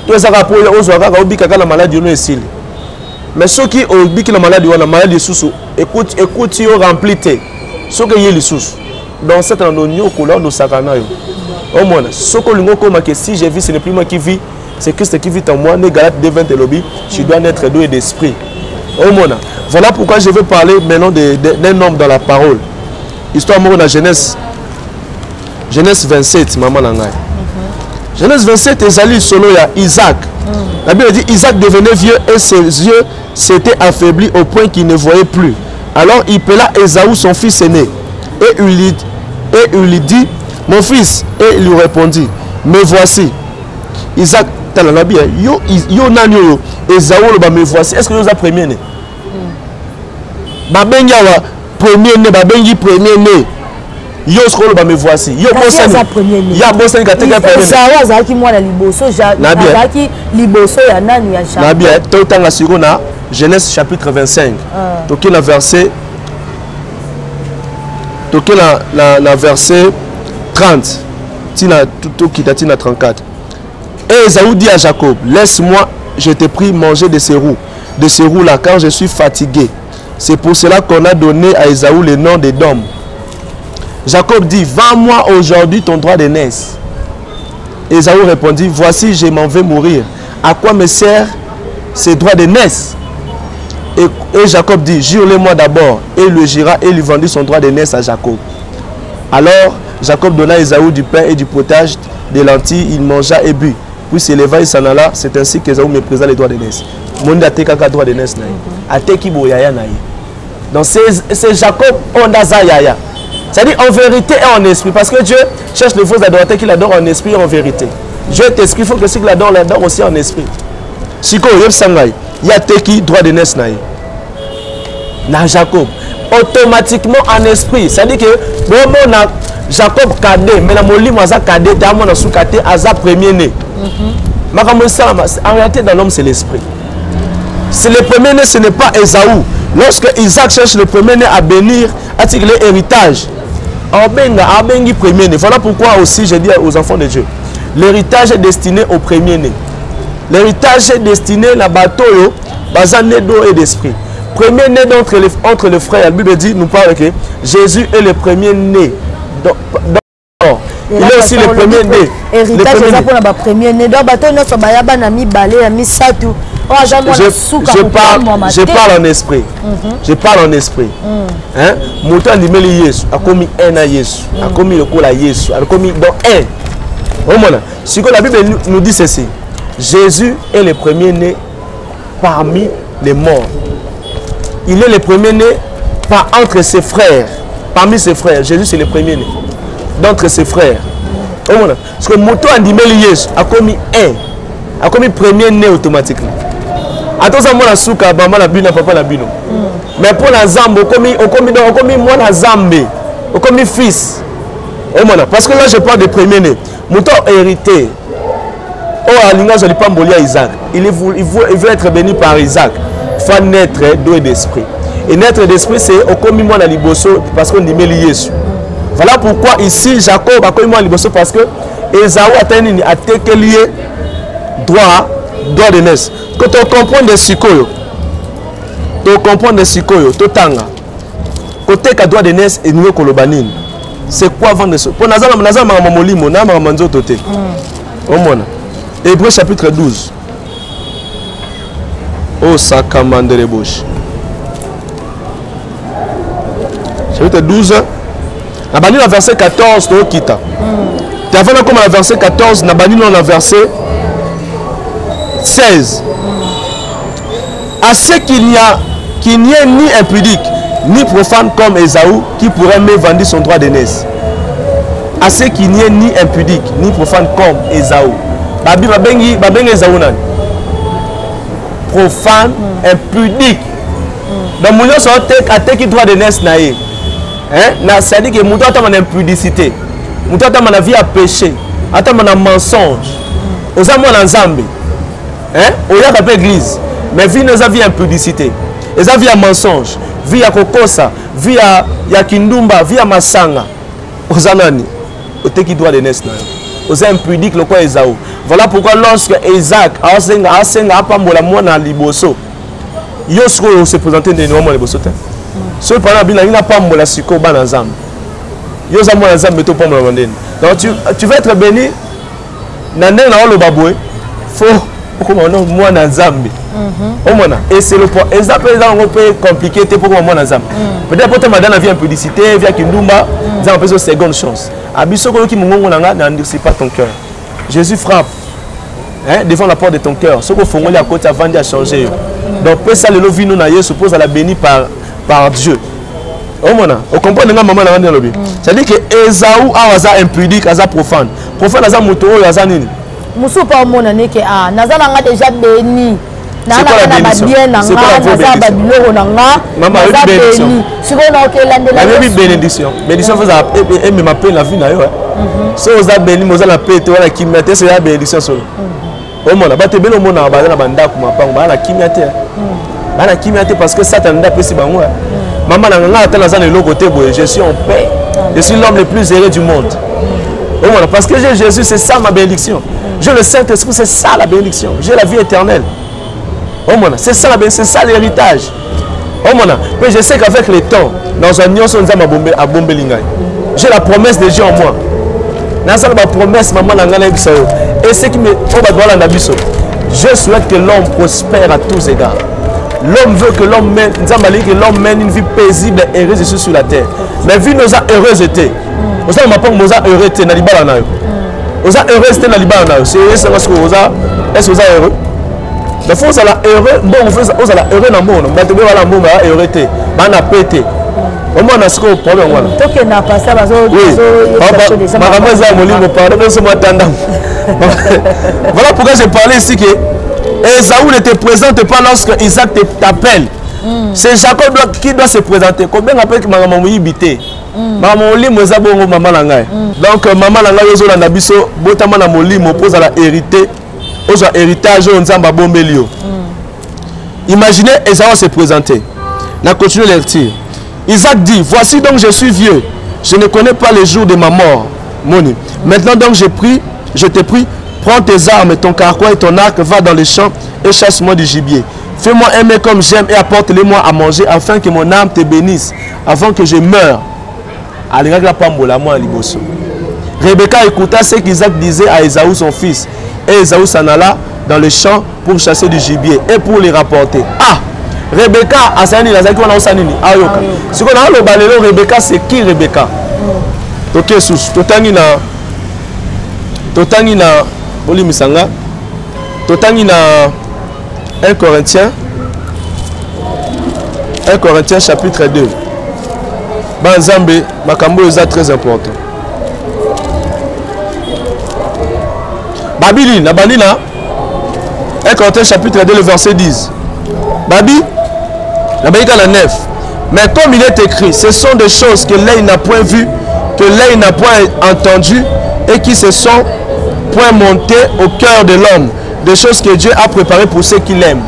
To ezalaka po ozwa kaka obika kaka na maladie ono esili. Mais soki obiki na maladie wana maladie lisusu ekuti ekuti yo rempli te. Soki eye lisusu donc satana nonyokola onosaka na yo. Omona soki olingi okoma que si je vis ce n'est plus moi qui vis c'est Christ qui vit en moi. Ne Galates 2:20 elobi tu dois naître d'eau et d'esprit. Omona voilà pourquoi je veux parler maintenant d'un homme dans la parole. Histoire moko na Genèse Genèse 27 maman na ngai. Genèse 27 ezali solo ya Isaac. La Bible dit Isaac devenait vieux et ses yeux s'étaient affaiblis au point qu'il ne voyait plus. Alors il pela Ésaü son fils aîné et il lui, et il lui dit mon fils, et il lui répondit me voici. Isaac tala na bien yo yo nani oyo Ésaü oloba me voici, est-ce que yo oza premier né? Babengi awa premier né, babengi premier né. Yo sikoyo oloba me voici, yo bosani ya bosani kateka premier né. Ésaü azalaki mwana liboso, azalaki liboso ya nani ya Jacob. Na bien totanga sikoyo na Genèse chapitre 25. Toke na verset, toke na, na, na verset 30 tina tokita tina 34. Et Ésaü dit à Jacob, laisse-moi, je te prie, manger de ces roues, de ces roues-là, car je suis fatigué. C'est pour cela qu'on a donné à Ésaü le nom d'Édom. Jacob dit, vends-moi aujourd'hui ton droit d'aînesse. Ésaü répondit, voici, je m'en vais mourir. À quoi me sert ce droit d'aînesse? Et Jacob dit, jure-le-moi d'abord. Et il le jura et lui vendit son droit d'aînesse à Jacob. Alors Jacob donna à Ésaü du pain et du potage de lentilles, il mangea et but. Puis s'éleva et s'en alla. C'est ainsi qu'Ésaü méprisa les droits d'aînesse. Monde atekaka droit d'aînesse na ye. Ateki boyaya na ye. Donc c'est Jacob ondaza yaya. C'est-à-dire en vérité et en esprit. Parce que Dieu cherche les faux adorateurs qui l'adorent en esprit et en vérité. Dieu est esprit, il faut que ceux qui l'adorent l'adorent aussi en esprit. Siko yebisa ngai, ya teki droit d'aînesse na ye. Na Jacob. Automatiquement en esprit. C'est-à-dire que bon, na Jacob cadet, mais na molimo aza cadet, ta mona suka te aza premier né. Makambo esalama, en réalité dans l'homme c'est l'esprit. C'est le premier né, ce n'est pas Ésaü. Lorsque Isaac cherche le premier né à bénir, à tirer l'héritage, Abenga, abengi premier né. Voilà pourquoi aussi je dis aux enfants de Dieu, l'héritage est destiné au premier né. L'héritage est destiné à bateau, baza né d'eau et d'esprit. Premier né d'entre les, entre les frères, la Bible dit, nous parle que Jésus est le premier né. Donc, il est aussi le premier né. Héritage eza mpona ba premier né. Donc bato nyonso baya bana mibale ya misato. Oh, aza mwana suka kokamwa Je parle en esprit. Je parle en esprit. Hein? Moto andimeli Yesu, akomi un na Yesu, akomi lokola Yesu, akomi dans un. Omona, sikoyo la Bible nous dit ceci. Jésus est le premier né parmi les morts. Il est le premier né par entre ses frères. Parmi ses frères, Jésus c'est le premier né d'entre ses frères. Omona, parce que moto andimeli Yesu, akomi un, akomi premier né automatiquement. Atoza mwana suka mama na bino papa na bino. Mais pour la Zambe, okomi, okomi, donc, okomi mwana Zambe, okomi fils. Omona, parce que là je parle de premier né. Moto hérité. Oh, alinga azali pamboli ya Isaac. Il veut être béni par Isaac. Il faut naître d'eau et d'esprit. Et naître d'esprit, c'est okomi mwana liboso parce qu'on ndimeli Yesu. Voilà pourquoi ici Jacob akomi mwana liboso parce que Ésaü atteint nini, atekeli ye droit de naissance. Que tu comprends sikoyo. Tu comprends sikoyo, totanga. Koteka droit de naissance et nous koloba nini? C'est quoi vendre ce? Pour nazala nazala makambo molimo, na makambo nzoto te. Omona Hébreu chapitre 12. Oh sakamandeleboshi. Chapitre 12. Nabandi na verset 14 tokita. Te avant nakoma na verset 14 nabandi na verset 16. À ce qu'il n'y a qu'il n'y ait ni impudique ni profane comme Ésaü qui pourrait me vendre son droit d'aînesse. À ce qu'il n'y ait ni impudique ni profane comme Ésaü. Babi babengi babengi Ésaü nani? Profane, impudique. Donc moto nyonso ateki droit d'aînesse na ye. Hein? Na c'est-à-dire que moto atama na impudicité. Moto atama na vie ya péché, atama na mensonge. Oza mwana Nzambe. Hein? Oyaka pe église. Mais vie eza vie ya impudicité. Eza vie ya mensonge, vie ya kokosa, vie ya, ya kindumba, vie ya masanga. Oza nani? Oteki droit d'aînesse na yo. Oza impudique lokola Esaü. Voilà pourquoi lorsque Isaac asenga asenga apambola mwana liboso, yo sikoyo se présenter ndeni wa mwana liboso te. Soki par exemple nalingi napambola sikoyo bana Nzambe. Yo oza mwana Nzambe to opambola ndeni. Donc tu, tu vas être béni na ndenge na oloba boye fo okoma no mwana nzambe omona et c'est le point eza mpe eza yango mpe compliqué te mpo okoma mwana nzambe peut-être po otama dans la vie impudicité via kindumba nzambe apesi yo seconde chance abi soki oyoki mongongo na nga n'endurcis pas ton cœur. Jésus frappe, hein, devant la porte de ton cœur. Soki ofongoli akoti avandi achange yo. Donc pesa lelo vino na Yesu mpo ozala béni par, par Dieu. Omona ocomprendre nga mama na nga nde alobi. C'est-à-dire que Esaü awa aza impudique, aza profane. Profane aza moto oyo aza nini? Mosusu mpe omona neke ah, naza na nga déjà béni, naa na babien na nga, naza babiloko na nga, naza béni, sikoyo naokelandela. Nayebi bénédiction. Bénédiction fo ezala emema mpe na vie na yo. Soki oza béni mais oza na paix te, wana kimia te, soya bénédiction solo. Omona bato ebele omonaka baza na bandako mapango, baza na kimia te, baza na kimia te parce que Satan nde apesi bango. Mama na nga, ata naza na eloko te boye, je suis en paix, je suis l'homme le plus heureux du monde. Omona, parce que j'ai Jésus, c'est ça ma bénédiction. J'ai le Saint-Esprit, c'est ça la bénédiction. J'ai la vie éternelle. Omona, c'est ça la bénédiction, c'est ça l'héritage. Omona, mais je sais qu'avec le temps, dans un nyonso Nzambe abombeli ngai. J'ai la promesse de Dieu en moi. Nasala ba promesse maman na ngai nayebisa yo. Et ce qui me oyo bato balanda biso, je souhaite que l'homme prospère à tous égards. L'homme veut que l'homme mène, Nzambe alingi que l'homme mène une vie paisible et heureuse ici sur la terre. Mais vie noza heureuse te. Oza na mapango oza heureux te na libala na yo. Oza heureuse te na libala na yo. C'est esanga sikoyo oza, est-ce oza heureux? Donc faut ozala heureux, mbongo faut ozala heureux na mbongo. Bato be wala mbongo ba heureux te, ba na paix te. Omona sikoyo problème wana. Tokenda pasteur bazo bazo makambo eza ya molimo, pardon biso matanda. Voilà pourquoi j'ai parlé ici que Esaü ne te présente pas lorsque Isaac t'appelle. C'est Jacob qui doit se présenter. Kobenga pe makambo moyibi te. Makambo molimo eza bongo mama na ngai. Donc mama na ngai ozolanda biso, botama na molimo mpo ozala hérité, ozwa héritage oyo Nzambe abombeli yo. Imaginez Esaü se présenter. Na continue lecture. Isaac dit, voici donc je suis vieux, je ne connais pas les jours de ma mort. Moni. Maintenant donc je prie, je te prie, prends tes armes, ton carquois et ton arc, va dans les champs et chasse-moi du gibier. Fais-moi aimer comme j'aime et apporte-les-moi à manger afin que mon âme te bénisse avant que je meure. Alingaki apambola mwana liboso. Rebecca écouta ce qu'Isaac disait à Esaü son fils. Et Esaü s'en alla dans le champ pour chasser du gibier et pour les rapporter. Ah! Rebecca asali nini? Azalaki wana osala nini? Ayoka. Sikoyo naloba lelo Rebecca, c'est qui Rebecca? Toke susu, totangi na totangi na bolimbisa nga, totangi na 1 Corinthiens 1 Corinthiens chapitre 2. Ba Nzambe makambo eza très important. Babili na bandi na 1 Corinthiens chapitre 2 le verset 10. Babi na bayika na 9. Mais comme il est écrit, ce sont des choses que l'œil n'a point vues, que l'œil n'a point entendues et qui se sont point montées au cœur de l'homme, des choses que Dieu a préparées pour ceux qui l'aiment.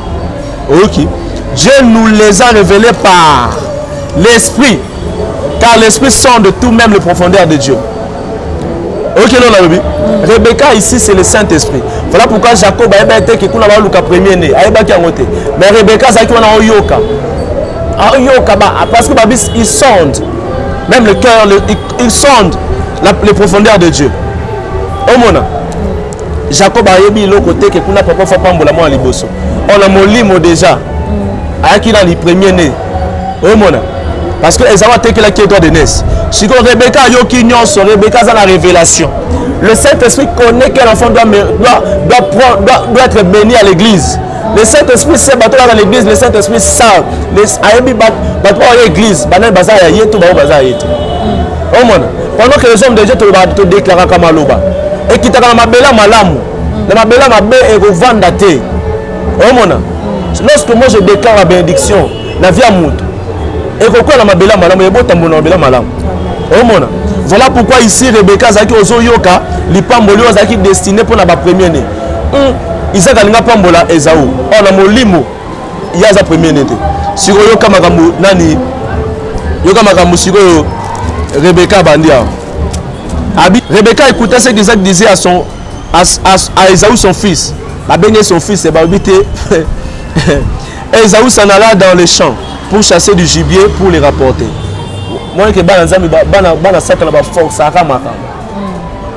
Ok. Dieu nous les a révélées par l'Esprit, car l'Esprit sonde tout, même les profondeurs de Dieu. Ok, non, nalobi. Rebecca ici c'est le Saint-Esprit. Voilà pourquoi Jacob a été que kuna ba luka premier né, ayebaki yango te. Mais Rebecca azalaki wana oyoka. Ayoka ba parce que babis il sonde même le cœur, le, il, il sonde la, les profondeurs de Dieu. Omona. Jacob ayebi eloko te ke kuna papa fa pambola mwana liboso. On a molimo déjà. Ayaki na li premier né. Omona. Parce que Esaü atekelaki ye droit de naissance. Sikoyo Rebecca ayoki nyonso, Rebecca aza na révélation. Le Saint-Esprit connaît quel enfant doit, doit, doit, prendre, doit, doit être béni à l'église. Le Saint-Esprit sait, bato dans l'église, le Saint-Esprit sait. Ayebi bato oyo église, banani baza ya ye to bango baza ya ye te. Omona. Pendant que les hommes de Dieu te déclaraka maloba. Ekitaka na mabela malamu. Na mabela mabe ekovanda te. Omona. Lorsque moi je déclare la bénédiction, na vie ya moto ekokwela na mabele ya malamu ebotambo na mabele ya malamu omona voilà pourquoi ici rebecca azalaki ozoyoka lipamboli oyo azalaki destiné mpo na bapremier ne hmm, isaac alingi apambola ezau or na molimo ye aza premier ne te sikoyo yoka makambo nani yoka makambo sikoyo rebecca abandi awa abi rebecca écouta ce qu'isaac disait à son à, à, à Esaü son fils babenge son fils balobi te Esaü s'en alla dans les champs pour chasser du gibier pour les rapporter. Moi que bana nzambe bana bana satana ba forçaka makambo.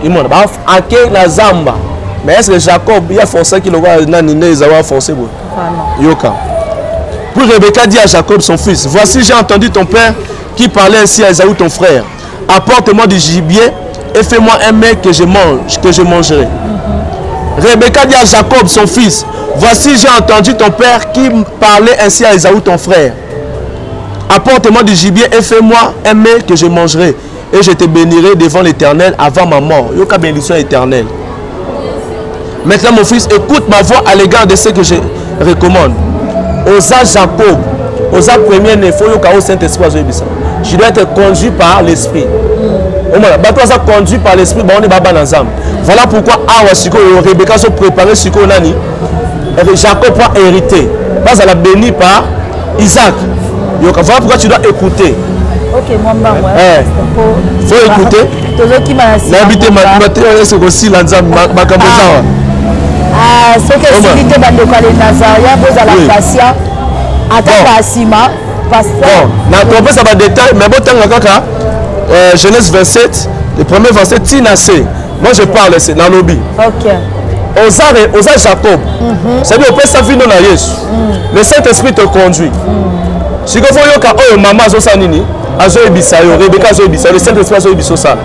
Imona ba ake na zamba. Mais est-ce que Jacob il a forcé qui lokola nani nde Esaü a forcé boye? Yoka. Puis Rebecca dit à Jacob son fils, voici j'ai entendu ton père qui parlait ainsi à Esaü ton frère. Apporte-moi du gibier et fais-moi un mets que je mange, que je mangerai. Mm -hmm. Rebecca dit à Jacob son fils, voici j'ai entendu ton père qui parlait ainsi à Esaü ton frère. Apporte-moi du gibier et fais-moi un mets que je mangerai et je te bénirai devant l'Éternel avant ma mort. Yoka bénédiction éternelle. Maintenant mon fils, écoute ma voix à l'égard de ce que je recommande. Oza Jacob, oza premier né, faut yoka au Saint-Esprit azoyebisa. Je dois être conduit par l'Esprit. Omona, bato aza conduit par l'Esprit, ba on est baba na nzambe. Voilà pourquoi awa sikoyo Rebecca so préparer sikoyo nani? Jacob pour hériter. Bazala béni par Isaac. Yoka, voilà pourquoi tu dois écouter. Ok, moi mbango. Eh. Faut écouter. Tozokima na sima. Nayebi te mateya ese kosila nzambe makambo eza wa. Ah, soki esili te bandeko ya le Nazaria bozala patient. Ata ba nsima pasteur. Bon, na topesa ba détails mais botanga kaka euh, Genèse 27, le premier verset tina C. Moi je parle c'est nalobi. OK. Oza oza Jacob. Mm -hmm. C'est-à-dire opesa vino na Yesu. Mm. Le Saint-Esprit te conduit. Mm. Sikoyo fo yoka oyo mama azosala nini? Azoyebisa yo, Rebecca azoyebisa yo, le Saint-Esprit azoyebisa osala.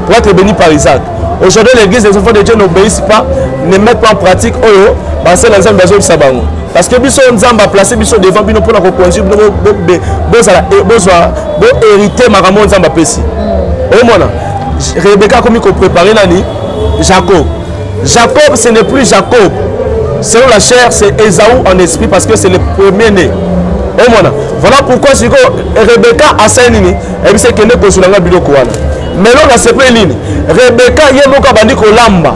Pour être béni par Isaac. Aujourd'hui, l'église des enfants de Dieu n'obéissent pas, ne mettent pas en pratique oyo basala Nzambe bazoyebisa bango. Parce que biso Nzambe a placé biso devant bino pour la koconduire bino bozala bozwa bo hériter makambo Nzambe apesi. Omona Rebecca akomi ko préparer nani? Jacob. Jacob, ce n'est plus Jacob. Selon la chair, c'est Esaü en esprit parce que c'est le premier-né. Omona. Voilà pourquoi siko Rebecca asali nini? Ebise kende kozula nga biloko wana. Mais là nasepeli nini? Rebecca ye moko abandi kolamba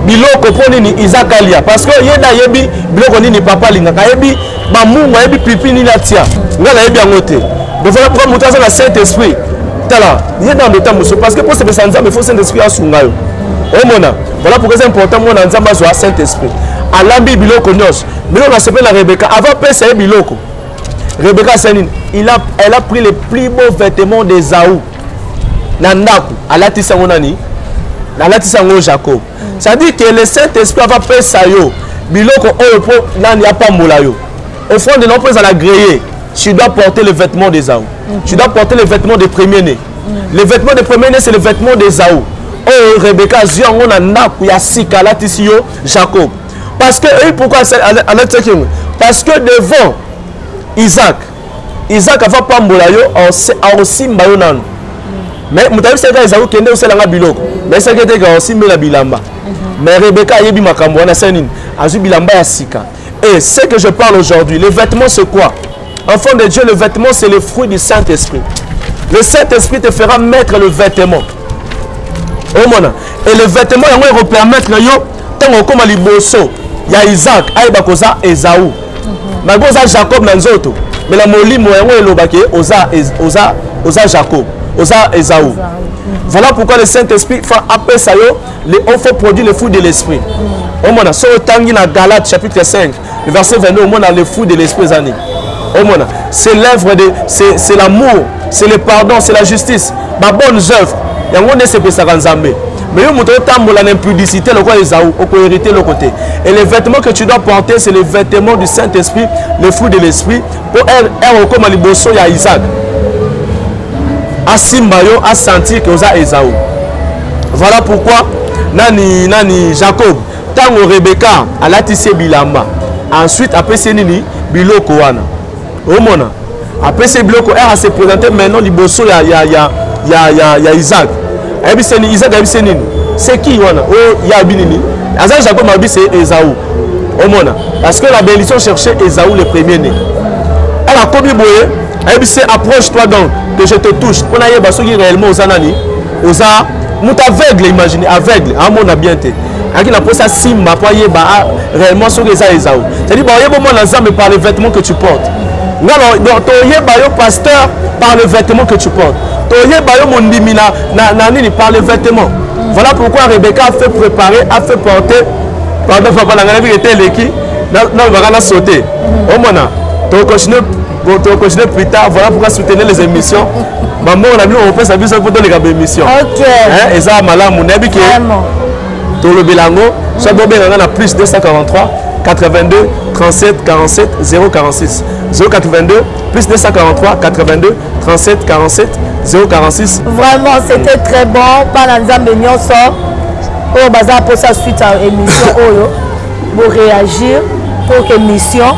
biloko mpo nini Isaac alia parce que ye nde ayebi biloko nini papa alingaka ayebi bamungu ayebi pipi nini atia ngai nayebi yango te donc voilà pourquoi moto aza na saint esprit tala ye nde ameta mosusu parce que mpo sepesa nzambe fo saint esprit asunga yo omona voilà pourquoi c'est important mwana nzambe azwa saint esprit alambi biloko nyonso biloko nasepeli na rebeka avant pesa ye biloko rebeka asali nini il a, elle a pris les plus beaux vêtements d'esaü na ndako alatisi yango nani alatisi yango jacob c'est à dire que le saint esprit ava pesa yo biloko oyo mpo nani apambola yo offrande na yo mpo ezala greye tu dois porter le vêtement d'esaü tu dois porter le vêtement de premier né mm. le vêtement de premier né c'est le vêtement d'esaü oyo rebeka azwi yango na ndako ya sika alatisi yo jacob parce que eyi pourquoi alatisaki yango parce que devant isaac isaac ava pambola yo akosimba yo nanu mais moto ayebisaki kaka ezali kende osala nga biloko mais esaki ete kaka osimbela bilamba mais rebeka ayebi makambo wana asali nini azwi bilamba ya sika et ce que je parle aujourd'hui le vêtement c'est quoi enfant de dieu le vêtement c'est le fruit du saint esprit le saint esprit te fera mettre le vêtement omona et le vêtement yango ekopermettre yo ntango okóma liboso ya isaac ayeba koza ezau malgre oza jacob na nzoto me na molimo yango elobaki oza, oza, oza jacob oza ezau voilà pourquoi le saint esprit fa apesa yo le faut produire le fruit de l'esprit omona soki otangi na galate chapitre 5 le verset 22 omona le fruit de l'esprit eza nini omona c'est l'œuvre de c'est l'amour c'est le pardon c'est la justice ba bonnes œuvres yango nde esepesaka nzambe. Mais yo moto otambola na impudicité lokola Esaü, okohériter eloko te. Et les vêtements que tu dois porter, c'est les vêtements du Saint-Esprit, le fruit de l'Esprit, po ere okoma liboso ya Isaac. Asimba yo, asentir que oza Esaü. Voilà pourquoi nani nani Jacob ntango Rebecca alatisi ye bilamba, ensuite apesi ye nini biloko wana. Omona apesi ye biloko, ere ase présenter maintenant liboso ya ya ya ya ya ya Isaac. Ayebisi nini Isaac, ayebisi nini? C'est qui wana? Oh ya abi nini? Aza Jacob abi c'est Esaü. Omona parce que la bénédiction cherchait Esaü le premier né. Elle a commis boye, ayebisi approche-toi donc que je te touche. Pona yeba soki réellement oza nani? Oza moto aveugle, imagine aveugle, amona bien te. Ayaki na posa simba po ayeba réellement soki eza Esaü. C'est-à-dire baoyeba omona Nzambe par les vêtements que tu portes. Nga donc toyeba yo pasteur par le vêtement que tu portes. Toyeba yo mondimi na, na, na nini par les vêtements. Voilà pourquoi Rebecca a fait préparer, a fait porter. Pardon papa na ngai nayebi ete eleki nalobaka na sauter. Omona tokocontinue tokocontinue plus tard. Voilà pourquoi soutenir les émissions. Bambongo na bino opesa biso mpo toleka baémission. Eza malamu nayebi ke tolobela yango. Soit bobenga nga na plus 243 82 37 47 046 082 plus 243 82 37 47 046. Vraiment c'était très bon. Bana Nzambe nyonso oyo baza mposa suite ya émission oyo boréagir pour que émission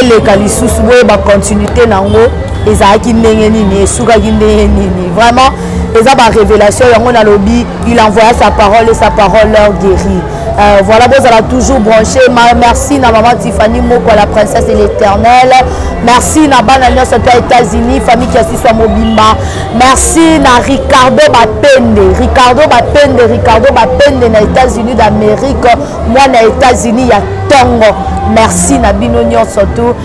eleka lisusu, boyeba continuité nango ezalaki ndenge nini, esukaki ndenge nini. Vraiment eza ba révélation yango nalobi, il envoya sa parole et sa parole leur guérit. Voilà, bozala toujours branché. Merci na maman Tiffany Moko, la princesse de l'éternel. Merci na bana nyonso to États-Unis, famille qui asiswa mobimba. Merci na Ricardo Bapende, Ricardo Bapende, Ricardo Bapende na États-Unis d'Amérique, moi na États-Unis ya tongo. Merci na bino nyonso to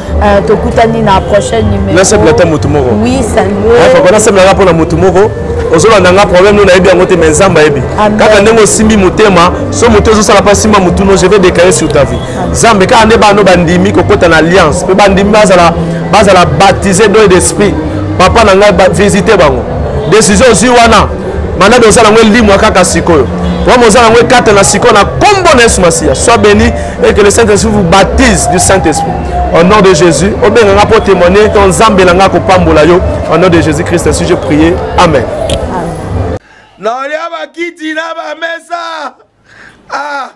tokutani na prochaine numéro. Nasepela ta motu moko. Oui, salut. Papa nasepelaka mpona motu moko. Ozolanda nga problème no nayebi yango te, mais Nzambe ayebi. Kaka ndenge osimbi motema, so moto ezosala mpa simba motu no, je vais déclarer sur ta vie. Nzambe kaka nde bano bandimi kokota na alliance, mpe bandimi bazala bazala baptisé d'eau et d'esprit. Papa na ngai visite bango. Décision ozwi wana, mandat ozala yango elimwa kaka sikoyo. Problème ozala yango ekata na sikoyo na kombo na Yesu Masiya. Sois béni et que le Saint-Esprit vous baptise du Saint-Esprit. Au nom de Jésus, obenganga pour témoigner ton Nzambe nanga kopambola yo. Au nom de Jésus-Christ, ainsi je prie. Amen. Naolia bakiti na bamesa. Ah,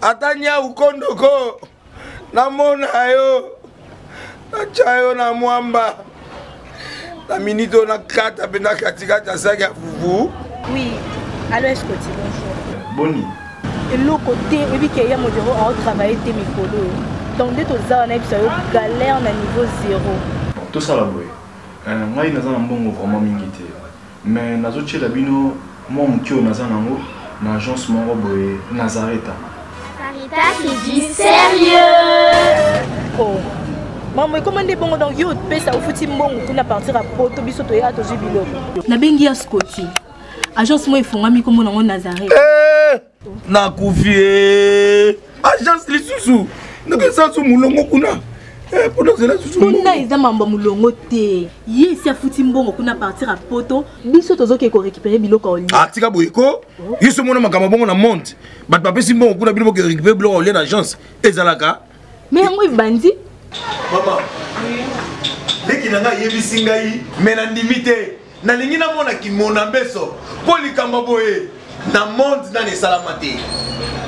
ata nyau kondoko. Namona yo. Natya yo na mwamba. Na minute oyo nakata mpenza katikati ya saki ya fufu. Oui, allo Escoti, bonjour. Boni. Eloko te, oyebi ke ya modero aotravaille te mikolo oyo. Donc nde toza wana yebisa yo galère na niveau zéro. Tosala boye. Ngai naza na mbongo vraiment mingi te. Mais nazotiela bino mwa moke oyo naza nango na agence moko boye Nazareta. Sarita, c'est du sérieux. Oh. Maman, ekoma nde bongo donc yo opesa ofuti mbongo kuna partir ya poto biso toya tozwi biloko. Nabengi ya Scotty. Agence moko efongami kombo nango Nazareth. Nakufi e. Agence lisusu. Ndenge eza so molongo kuna. Mpona ozela susu kuna eza mambo ya molongo te. Ye esi afuti mbongo kuna partir ya poto, biso tozoke korécupérer biloko ya olia. Ah, tika boye ko. Ye so mona makambo bongo na monde. Bato bapesi mbongo kuna bino boke récupérer biloko ya olia na agence. Ezalaka. Mais yango ebandi. Mama. Leki na ngai ayebisi ngai, mais nandimi te. Nalingi namona kimona mbeso mpo likambo boye na monde nani esalama te.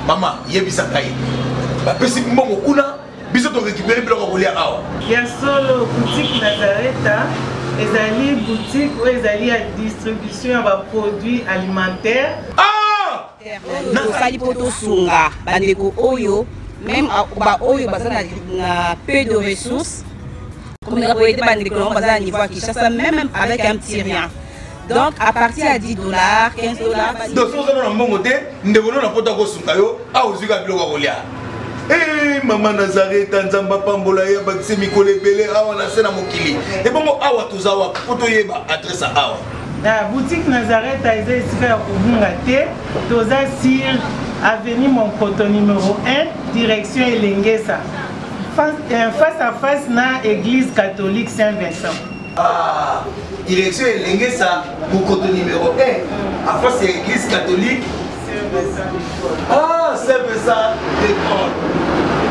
Mama, yebisa ngai. Bapesi mbongo kuna, biso torécupérer biloko ya kolia awa. Ya solo, boutique Nazareta ezali boutique oyo ezali ya distribution ya baproduits alimentaires. Ah! Tosali mpo tosunga bandeko oyo même baoyo baza na peu de ressources, komeka koyede bandeko nango baza na niveau ya Kinshasa, même avec un petit rien. Donc à partir ya 10 $, 15 $. Donc soki oza na mbongo te, ndeko no na poto akosunga yo awa ozwi kaka biloko ya kolia. Eh, mama Nazareta, Nzambe apambola ye, abakise mikolo ebele awa na se na mokili. Ebongo awa toza wapi mpo toyeba adresse ya awa? Na boutique Nazareta eza esika ya kobunga te. Toza sur avenue Monkoto numéro 1, direction Elengesa, face à face na église catholique Saint-Vincent. Ah, direction Elengesa, Mokoto numéro 1, à face ya église catholique. Ah, Saint Vincent de Paul.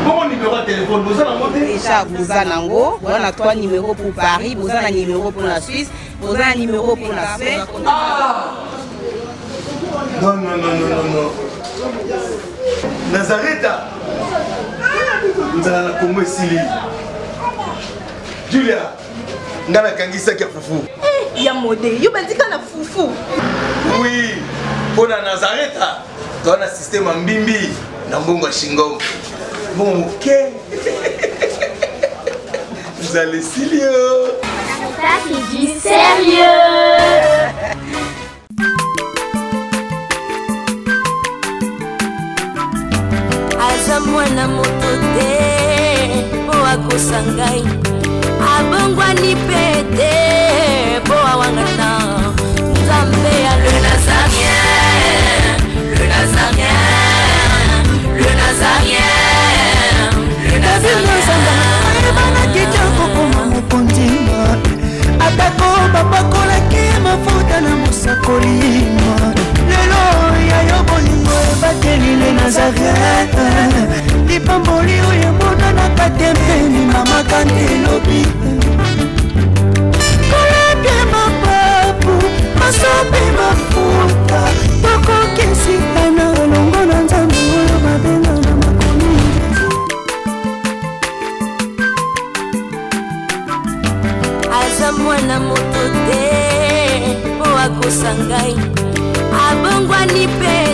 Bongo numéro ya téléphone boza nango te? Déjà boza nango, boza na 3 numéros pour Paris, boza na numéro pour la Suisse, boza na numéro pour la Spain. Ah! Non, non, non, non, non, non. Nazareta. Nzala na Congo esili. Julia, nga nakangisaki ya fufu. Eh, ya mode, yo bandika na fufu. Oui, mpo na Nazareta, toza na système ya mbimbi na mbongo ya shingom. Mbongo moke. Nzala esili yo. Ça, c'est du sérieux. Aza mwana moto te mpo akosa ngai, abongwani mpe te mpo awangana Nzambe ya le Nazarien, le Nazarien, le Nazarien, le Nazarien. Ayebanaki te kokoma mokonzi, atako bapakolaki mafuta na mosakoli. Lelo ya yo bolingo ebateli le Nazareth, lipamboli oyo emonanaka te mpeni mama kante elobi kolapie mapapu masopi mafuta tokokesitana elongo na Nzambe oyo babenga na makomi. Aza mwana moto te mpo akosa ngai, abongwani mpe